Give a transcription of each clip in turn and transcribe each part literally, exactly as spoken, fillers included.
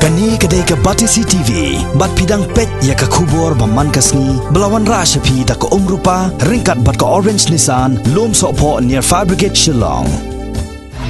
Kane ka dei ka Batesi T V, bad phi dang peit ïa ka khubor ba man ka sngi, ba la wanrah sha phi da ka Umrupa, ryngkat bad ka Orange Nissan, Lumsohphoh near Fire Brigade Shillong.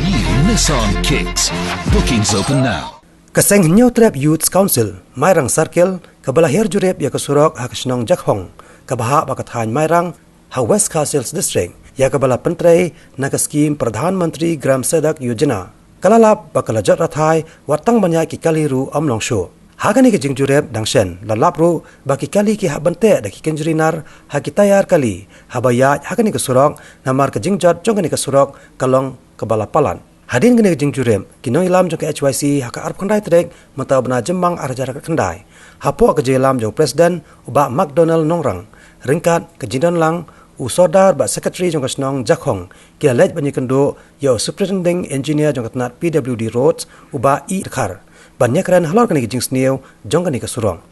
New Nissan Kicks. Bookings open now. Ka seng Hynñiewtrep Youth Council, Mairang Circle, kaba la hiar jurip ïa ka surok ha ka shnong Jakhong, kaba hap ha ka thaiñ Mairang, ha West Khasi Hills District, ïa kaba la pyntrei na ka skhim Pradhan Mantri Gram Sadak Yojana. Ka la lap ba ka la jot rathai, wat tang ban ïaid ki kali ruh ym long shuh. Ha kane ka jingjurip dang shen, la lap ruh ba ki kali ki hap ban teh da ki kynjri nar ha ki tayar kali, haba ïaid ha kane ka surok, namar ka jingjot jong kane ka surok ka long kaba la palat. Hadien kane ka jingjurip, ki nongïalam jong ka H Y C ha ka arphew khyndai tarik mynta u bnai Jymmang arhajar khyndai, hapoh ka jingïalam jong u President u Bah McDonald Nongrang, ryngkat ka jingdon lang u Sordar bad Secretary jong ka shnong Jakhong, ki la leit ban ïakynduh ïa u Superintending Engineer jong ka tnat P W D Roads, u Bah E Dkhar, ban ïakren halor kane ka jingsniew jong kane ka surok.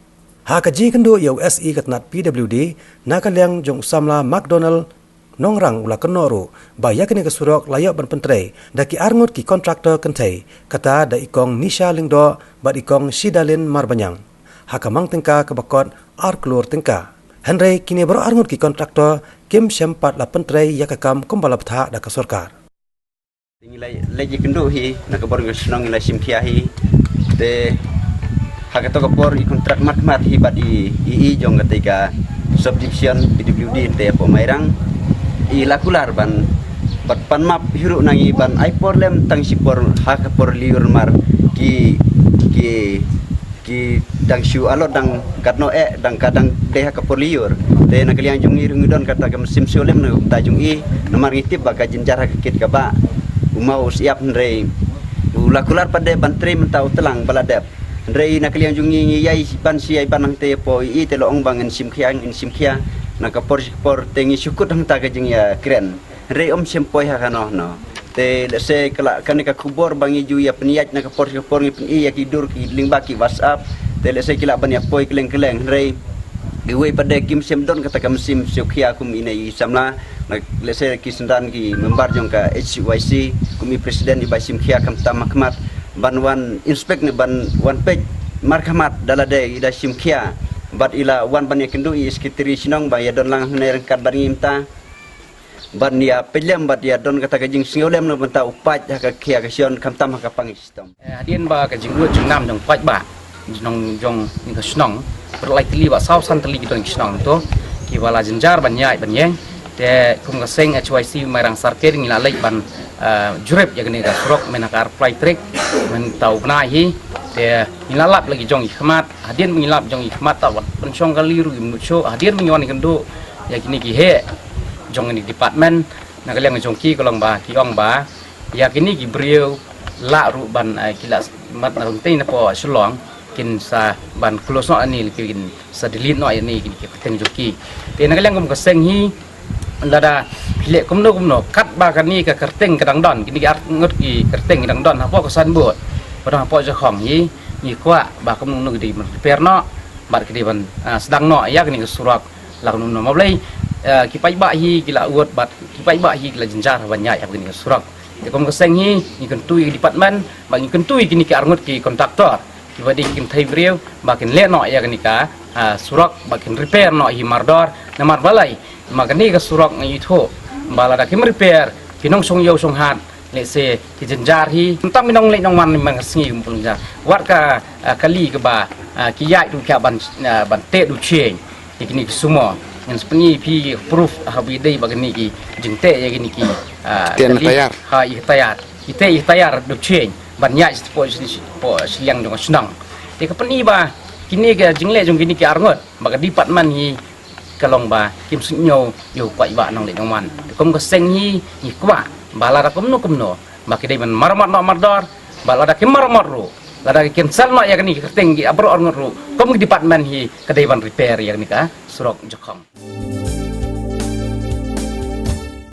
Ha ka jingïakynduh ïa u S E ka tnat P W D, na ka liang jong u samla McDonald Nongrang u la kynnoh ruh ba ïa kane ka surok la ïoh ban pyntrei da ki arngut ki kontraktor kynthei, kata da i Kong Nisha Lyngdoh bad i Kong Shidalin Marbaniang, ha ka mang tyngka kaba kot ar klur tyngka. Hynrei kine baroh arngut ki kontraktor kim shym pat la pyntrei ïa ka kam kumba la bthah da ka sorkar. Ngi la leit ïakynduh hi na ka bor ka shnong, ngi la shim khia hi. Te ha kato ka por i kontrak mat mat hi bad i, i, i jong kata ka subdivision P W D te hapoh Mairang. I la kular ban, bad pan map hi ruh na ngi ban ai por lem tang shipor ha ka por lyiur namar ki, ki ki dang shu alot dang katno eh dang ka dang dei ha ka por lyiur. Te na ka liang jong ngi ruh ngi don kata ka mynsiem sngewlem na ka bynta jong i, namar ngi tip ba ka jynjar ha ka kit kaba u maw u siap, hynrei u la kular pat de ban trei mynta u tlang ba la dep. Hynrei na ka liang jong ngi ngi ïai ban shi ïai ban hangte hapoh i, i te la ong ba ngin shim khia, ngin shim khia. Na ka por shi ka por te ngi shu kut hangta ka jingïakren. Hynrei ym shym poi ha kano kano. Te lehse ka la kane ka khubor ba ngi ju ïa pynïaid na ka por shi ka por, ngi pyni ïa ki dur ki lyngba ki WhatsApp. Te lehse ki lah ban ïa poi kylleng kylleng, hynrei iwei pat de kim shym don kata ka mynsiem sngewkhia kum ine i samla. Na lehse ki synran ki member jong ka H Y C, kum i president, i ba shim khia khamtam ha khmat ban wan inspect ne ban wan peit markhmat da lade i da shim khia. Bad i la wan ban ïakynduh i secretary shnong ba ïa don lang hangne ryngkat bad ngi mynta. Ban ïa peit lem bad ïa don kata ka jingsngewlem na ka bynta u paid ha ka khia ka shion khamtam ha ka pang ka shitom. Eh, hadien ba ka jingduh jingnam jong u paidbah jong, jong ngi ka shnong, pyrlai tylli ba saw san tylli ki don ki shnong to, kiba la jynjar ban ïaid ban ïeng. Te kum ka seng H Y C Mairang Circle ngi la leit ban, eh, jurip ïa kane ka surok mynta ka arphew lai tarik mynta u bnai hi. Te ngi la lap la ki jong ki khmat, hadien ba ngi lap jong ki khmat, ta wat pynshong kali ruh kim nud shuh. Hadien ba ngi wan ïakynduh ïa kine ki heh jong kine ki department, na ka liang jong ki ka long ba ki ong ba ïa kine ki briew lah ruh ban, eh, ki lah mat na rynteng napoh Shillong, kin sa ban close noh ïa kine, kin sa delete noh ïa kine ki kyrteng jong ki. Te na ka liang kum ka seng hi, lada phi leh kumno kumno, katba kane ka kyrteng ka dang don, kine ki arngut ki kyrteng ki dang don hapoh ka signboard, ba dang hapoh Jakhong hi, ngi kwah ba kumno kumno ki dei ban repair noh bad ki dei ban, ah, sdang noh ïa kane ka surok. La kumno kumno, ma balei, ah, ki paidbah hi ki la ud bad ki paidbah hi ki la jynjar ban ïaid ha kane ka surok. Te kum ka seng hi ngi kyntu ïa ki department bad ngi kyntu ïa kine ki arngut ki contractor, kiba dei ki kynthei briew ba kin leh noh ïa kane ka, ah, surok, ba kin repair noh hi mardor. Namar balei? Ma kane ka surok nga ithuh ba lada kim repair, ki nongshong ïew shong hat, lehse ki jynjar hi, mynta ki nongleit nongwan mynta ka sngi kum pynjynjar. Wat ka, ah, kali kaba, ah, ki ïaid ruh ki hap ban, ah, ban teh dushieng ïa kine ki sumo. Ngan sa pyni ïa phi proof haba ïadei bad kine ki jingteh ïa kine ki, ah, teh na kali, tayar. Ha, ïa ka tayar. Ki teh ïa ka tayar dushieng ban ïaid sha hapoh shi-, hapoh shiliang jong ka shnong. Te ka pyni ba kine ka jingleh jong kine ki arngut bad ka department hi ka long ba kim sngewthuh ïa u paidbah nongleit nongwan. Te kum ka seng hi ngi kwah ba lada kumno kumno ba ki dei ban maramot noh mardor, bad lada kim maramot ruh, lada ki cancel noh ïa kine ki kyrteng ki baroh arngut ruh, kum ki department hi ka dei ban repair ïa kane ka surok Jakhong.